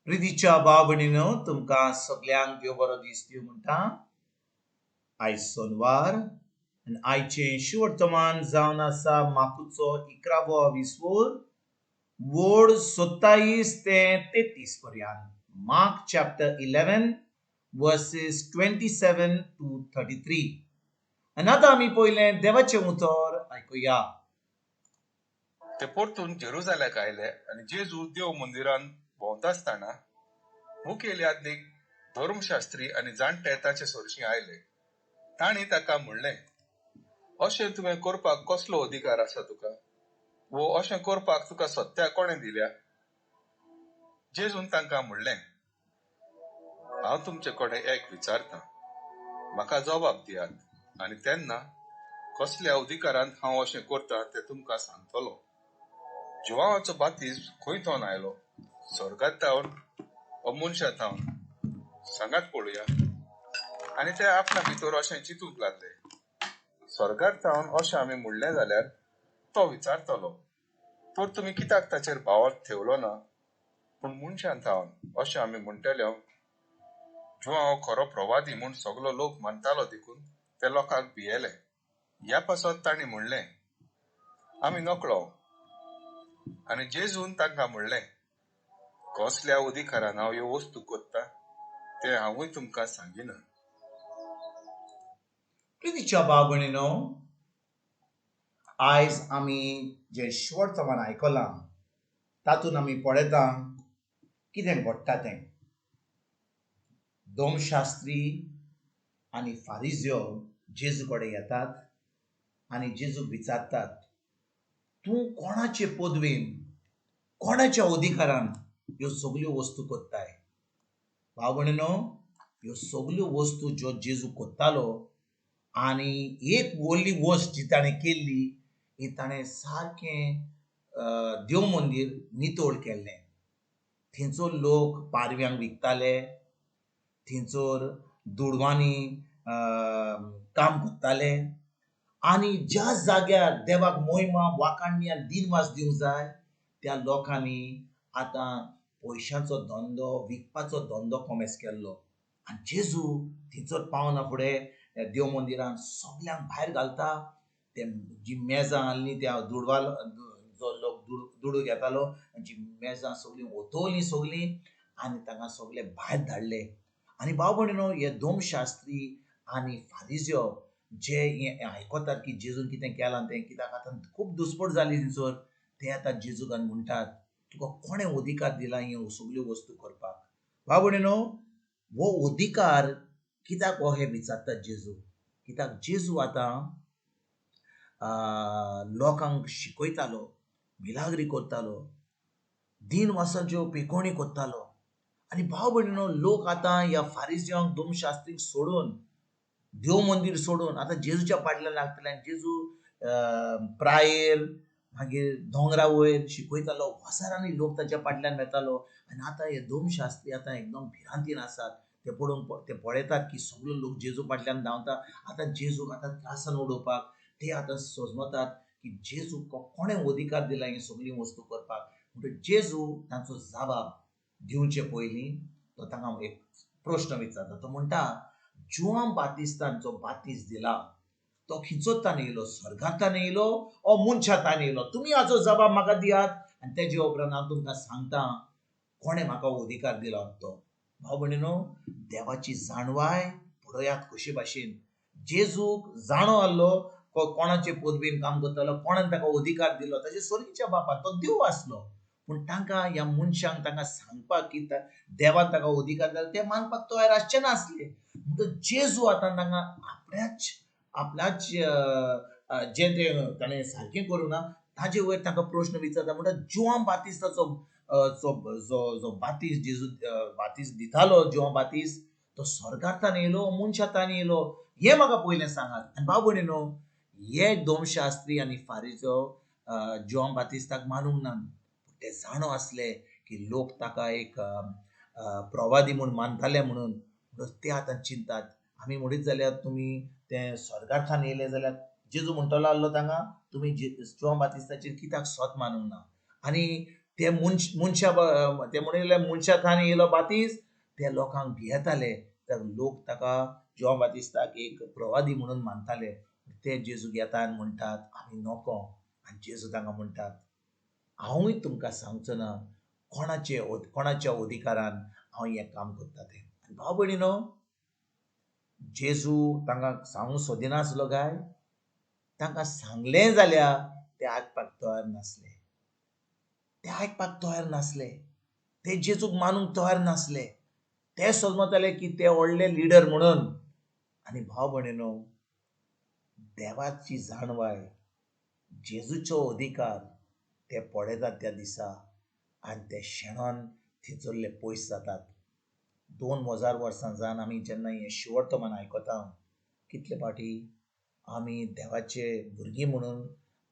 प्रितीच्या भाव भयणीनो, तुमकां सगल्यांक देव बरो दीस दिवं म्हणटा. आयज सोनवार आनी आयचें शिवर्तमान जावन आसा माकुचो 11वो विसवोर, वोड 27 ते 33 पर्यंत. Mark chapter 11 verses 27 to 33. आनी आतां आमी पयलें देवाचें उतर आयकुया. ते परतून जेरुजाल्याक आयले आनी जेजू देव मंदिरान भोंवता आसतना मुखेल याज्ञीक, धर्मशास्त्री आनी जाणटे ताचे सरशीं आयले. तांणी ताका म्हणलें, अशें तुवें करपाक कसलो अधिकार आसा तुका, वो अशें करपाक तुका सत्या कोणें दिल्या? जेजून तांकां म्हणलें, हांव तुमचे कडेन एक विचारतां, म्हाका जबाब दियात आनी तेन्ना कसल्या अधिकारान हांव अशें करतां तें तुमकां सांगतलो. जुवांवाचो बातीज खंय थावन आयलो, स्वर्गात थावन वा मनशा थावन? सांगात पळोवया. आनी ते आपणा भितर अशें चिंतूंक लागले, स्वर्गार थावन अशें आमी म्हणलें जाल्यार तो विचारतलो, तर तुमी कित्याक ताचेर भावार्थ ठेवलो ना? पूण मनशान थावन अशें आमी म्हणटले, जुवांव खरो प्रवादी म्हूण सगलो लोक मानतालो देखून ते लोकांक भियेले. ह्या पासत तांणी म्हणलें, आमी नकळो. आनी जेजून तांकां म्हणलें, कसल्या अधिकारान हांव ह्यो वस्तू करता तें हांवूय तुमकां सांगिना. प्रितीच्या भाव भयणीनो, आयज आमी जें शिवर्तमान आयकलां तातूंत आमी पळयता कितें घडटा तें. दोमशास्त्री आनी फारिज्यो जेजू कडेन येतात आनी जेजूक विचारतात, तूं कोणाचे पदवेन, कोणाच्या अधिकारान ह्यो सगल्यो वस्तू करताय? भाव भयणीनो, ह्यो सगल्यो वस्तू ज्यो जेजू करतालो आनी एक व्हडली वस्त जी ताणें केल्ली, ही ताणें सारकें देव मंदीर नितळ केल्लें. थंयचो लोक पारव्यांक विकताले, थंयसर दुडवांनी काम करताले आनी ज्या जाग्यार देवाक मोहिमा वाखाणणी आनी दिनवास दिवंक जाय त्या लोकांनी आतां पयशांचो धंदो, विकपाचो धंदो कोमेस केल्लो. आनी जेजू थंयसर पावना फुडें देव मंदिरान सगल्यांक भायर घालता. ते जी मेजां आहलीं त्या दुडवा जो लोक दुडू घेतालो तांची मेजां सगलीं ओतोवलीं सगलीं आनी तांकां सगले भायर धाडले. आनी भाव भयणीनो, हे दोमशास्त्री आनी फारिज्यो जे हें आयकतात की जेजून कितें केलां तें, कित्याक आतां खूब दुस्पट जाली थंयसर, ते आतां जेजूक आनी म्हणटात, तुका कोणें अधिकार दिला ह्यो सगल्यो वस्तू करपाक? भाव भयणीनो, हो अधिकार कित्याक हो हें विचारतात जेजू? कित्याक जेजू आतां लोकांक शिकयतालो, मिलाग्री करतालो, दिनवासाच्यो पेकोणी करतालो. आनी भाव भयणीनो, लोक आतां ह्या फारिज्यांक, दोमशास्त्रीक सोडून, देव मंदीर सोडून आतां जेजूच्या फाटल्यान लागतले. आनी जेजू प्रायेर मागीर दोंगरा वयर शिकयतालो, हजारांनी लोक ताच्या फाटल्यान वेतालो. आनी आतां हे दोमशास्त्री आतां एकदम भिरांतीन आसात. ते पळोवंक ते पळयतात की सगळे लोक जेजू फाटल्यान धांवता, आतां जेजूक आतां त्रासान उडोवपाक ते आतां सोजमतात की जेजूक कोणें अधिकार दिला ही सगळी वस्तू करपाक. म्हणटकीर जेजू तांचो जबाब दिवचे पयलीं तो तांकां एक प्रश्न विचारता. तो म्हणटा, जुआंव बातिस्तान जो बातीस दिला तो खिंचोतान येयलो, स्वर्गांतान येयलो ओ मनशातान येयलो? तुमी हाचो जबाब म्हाका दियात आनी तेजे उपरांत हांव तुमकां सांगता कोणें म्हाका अधिकार दिला तो. भाव भयणीनो, देवाची जाणवाय पळयात कशे भाशेन जेजूक जाणो आहलो कोणाचे पदवेन काम करतालो, कोणान ताका अधिकार दिलो, ताचे सोर्गीच्या बापान, तो देव आसलो. पूण तांकां ह्या मनशांक तांकां सांगपाक की देवान ताका अधिकार दिला तें मानपाक तयार आसचे नासले. म्हणटकच जेजू आतां तांकां आपल्याच जें तें ताणें सारकें करूंक ना ताजे वयर तांकां प्रश्न विचारता. म्हणटा जुआंव बातिस्ताचो जो बातीस जेजू बातीस दितालो, जुआंव बातीस, तो स्वर्गांतान येयलो मनशातान येयलो हें म्हाका पयलें सांगात. आनी भाव भयणीनो, हे दोमशास्त्री आनी फारिजो जुआंव बातिस्ताक मानूंक ना. ते जाणो आसले की लोक ताका एक प्रवादी म्हूण मानताले, म्हणून ते आतां चिंतात आमी म्हणीत जाल्यार तुमी ते स्वर्गांतल्यान येयले जाल्यार जेजू म्हणटलो आहलो तांकां, तुमी जुआंव बातिस्ताचेर कित्याक सत मानूंक ना? आनी ते मनशा ते म्हणिल्ले मनशा थान येयलो बातीस, ते लोकांक भियेताले. तर लोक ताका जोंव बातिस्ताक एक प्रवादी म्हणून मानताले. ते जेजूक येता आनी म्हणटात आमी नको. आनी जेजू तांकां म्हणटात हांवूय तुमकां सांगचो ना कोणाचे कोणाच्या अधिकारान हांव हें काम करता तें. आनी भाव भयणीनो, जेजू तांकां सांगूंक सोदिनासलो काय? तांकां सांगलें जाल्यार ते आयकपाक तयार नासले, ते आयकपाक तयार नासले, ते जेजूक मानूंक तयार नासले. ते समजताले की ते व्हडले लिडर म्हणून. आनी भाव भयणीनो, देवाची जाणवाय, जेजूचो अधिकार ते पळयतात त्या दिसा आनी ते शेणोन थंयसरले पयस जातात. 2000 वर्सां जावन आमी जेन्ना हें शिवर्तमान आयकता, कितले फावटी आमी देवाचे भुरगीं म्हणून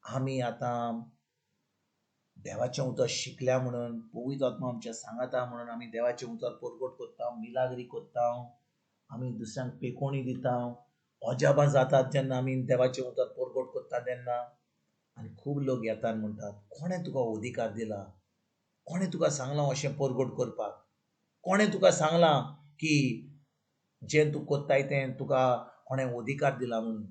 आमी आतां देवाचें उतर शिकल्या म्हणून, पवित्र आत्मा आमच्या सांगाता म्हणून आमी देवाचें उतर परगट करता, मिलाग्री करता, आमी दुसऱ्यांक पेकोणी दिता, अजाबां जातात जेन्ना आमी देवाचें उतर परगट करता तेन्ना. आनी खूब लोक येतात म्हणटात कोणें तुका अधिकार दिला, कोणें तुका सांगलां अशें परगट करपाक, कोणें तुका सांगलां की जें तूं करताय तें तुका कोणें अधिकार दिला म्हणून.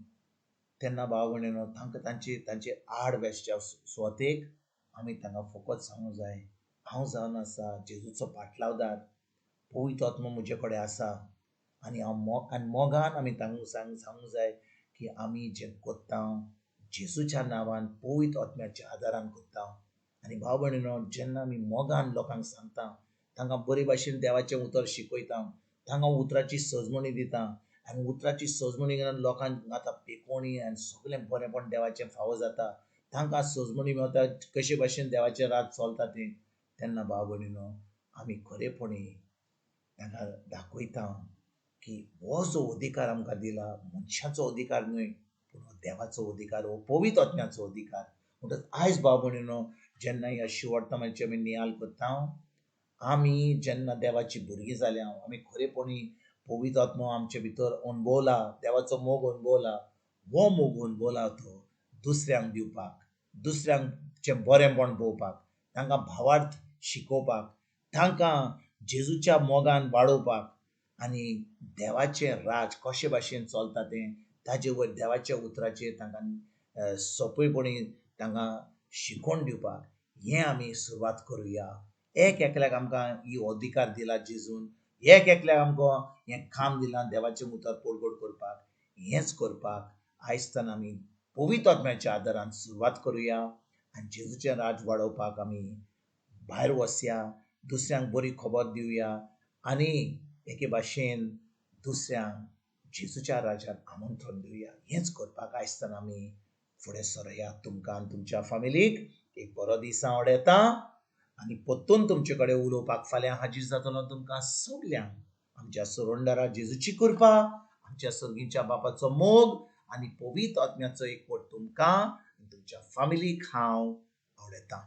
तेन्ना भाव भयणीनो, तांकां तांचे तांचे आड वेसच्या सुवातेक आमी तांकां फकत सांगूंक जाय, हांव जावन आसा जेजूचो पाटलावदार, पवित्र आत्मो म्हजे कडेन आसा. आनी हांव आनी मोगान आमी तांकां सांगूंक जाय की आमी जें करता जेजूच्या नांवान पवित्र आत्म्याच्या आदारान करता. आनी भाव भयणीनो, जेन्ना आमी मोगान लोकांक सांगता, तांकां बरे भाशेन देवाचें उतर शिकयता, तांकां उतराची सजमणी दिता, आनी उतराची सजमणी घेवन लोकांक आतां पेकोणी आनी सगळें बरेंपण देवाचें फावो जाता, तांकां सजमणी मेळटा कशे भाशेन देवाचें राज चलता तें. तेन्ना भाव भयणीनो, आमी खरेपणी तांकां दाखयता की हो जो अधिकार आमकां दिला मनशाचो अधिकार न्हय, पूण हो देवाचो अधिकार, हो पवित्र आत्म्याचो अधिकार. म्हणटच आयज भाव भयणीनो, जेन्ना ह्या शिवर्तमानाची आमी नियाळ करता, आमी जेन्ना देवाची भुरगीं जाल्या, आमी खरेपणी पवित्र आत्मो आमचे भितर अणभवला, देवाचो मोग अणभवला, हो मोग अणभवला तो दुसऱ्यांक दिवपाक, दुसऱ्यांचें बरेंपण पळोवपाक, तांकां भावार्थ शिकोवपाक, तांकां जेजूच्या मोगान वाडोवपाक आनी देवाचें राज कशे भाशेन चलता तें ताजे वयर देवाच्या उतराचेर तांकां सोंपेपणी तांकां शिकोवन दिवपाक हें आमी सुरवात करुया. एक एकल्याक आमकां ही अधिकार दिला जेजून, एक एकल्याक आमकां हें काम दिलां देवाचें उतर परगट करपाक. हेंच करपाक आयजताना आमी पवित्र आत्म्याच्या आदारान सुरवात करुया आनी जेजूचें राज वाडोवपाक आमी भायर वचया, दुसऱ्यांक बरी खबर दिवया आनी एके भाशेन दुसऱ्यांक जेजूच्या राजान आमंत्रण दिवया. हेंच करपाक आयजताना आमी फुडें सरया. तुमकां आनी तुमच्या फामिलीक एक बरो दीस हांव वडयता आनी परतून तुमचे कडेन उलोवपाक फाल्यां हाजीर जातलो. तुमकां सगल्यांक आमच्या सोरोंडारा जेजूची कृपा, आमच्या सर्गीच्या बापाचो मोग आनी पवित्र आत्म्याचो एकवट तुमकां आनी तुमच्या फामिलीक हांव आवडयतां.